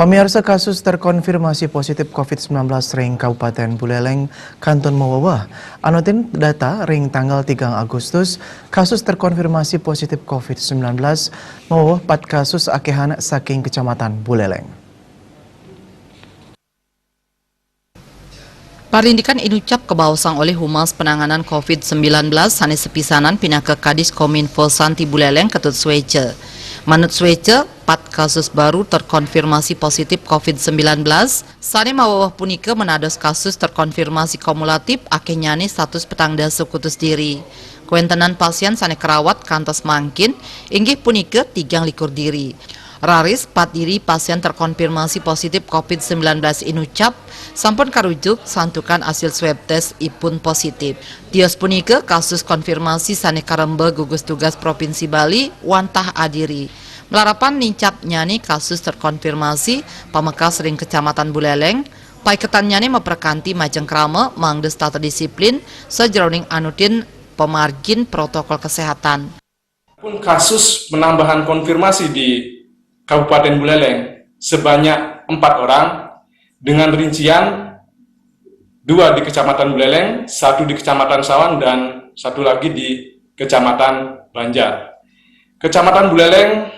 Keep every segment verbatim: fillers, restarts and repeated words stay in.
Pamiarsa, kasus terkonfirmasi positif covid sembilan belas ring Kabupaten Buleleng kantun maweweh. Anutin data ring tanggal tiga Agustus, kasus terkonfirmasi positif covid sembilan belas maweweh pat kasus akehan saking Kecamatan Buleleng. Parindikan inucap kabaosang olih Humas Penanganan covid sembilan belas sane sepisanan pinaka Kadis Kominfo Santi Buleleng, Ketut Swece. Manut Swece, pat kasus baru terkonfirmasi positif covid sembilan belas sane maweweh punika menados kasus terkonfirmasi kumulatif akehnyane satus petang dasa kutus diri. Kawentenan pasien sane karawat kantos mangkin inggih punika tigang likur diri. Raris pat diri pasien terkonfirmasi positif covid sembilan belas inucap sampun karujuk santukan asil swab test ipun positif. Tios punika kasus konfirmasi sane karemba gugus tugas Provinsi Bali wantah adiri. Malarapan nincapnyane kasus terkonfirmasi pamekas ring Kecamatan Buleleng, paiketannyane maprekanti majeng krama mangda setata disiplin sajeroning anutin pamargin protokol kesehatan. Pun kasus penambahan konfirmasi di Kabupaten Buleleng sebanyak empat orang, dengan rincian dua di Kecamatan Buleleng, satu di Kecamatan Sawan, dan satu lagi di Kecamatan Banjar. Kecamatan Buleleng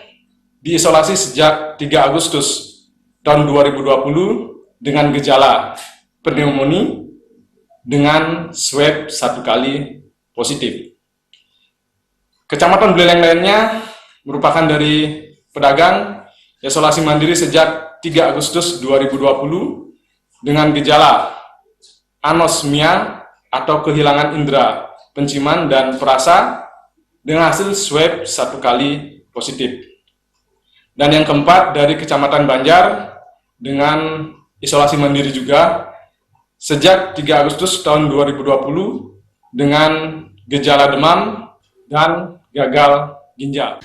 diisolasi sejak tiga Agustus tahun dua ribu dua puluh dengan gejala pneumonia dengan swab satu kali positif. Kecamatan Buleleng lainnya merupakan dari pedagang isolasi mandiri sejak tiga Agustus dua ribu dua puluh dengan gejala anosmia atau kehilangan indera penciuman dan perasa dengan hasil swab satu kali positif. Dan yang keempat dari Kecamatan Banjar dengan isolasi mandiri juga sejak tiga Agustus tahun dua ribu dua puluh dengan gejala demam dan gagal ginjal.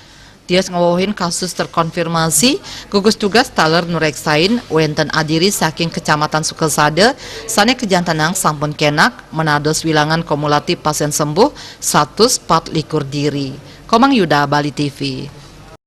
Tios ngawewehin kasus terkonfirmasi, gugus tugas taler nureksain wenten adiri saking Kecamatan Sukasada sane kajantenang sampun kenak menados wilangan kumulatif pasien sembuh satus pat likur diri. Komang Yuda, Bali T V.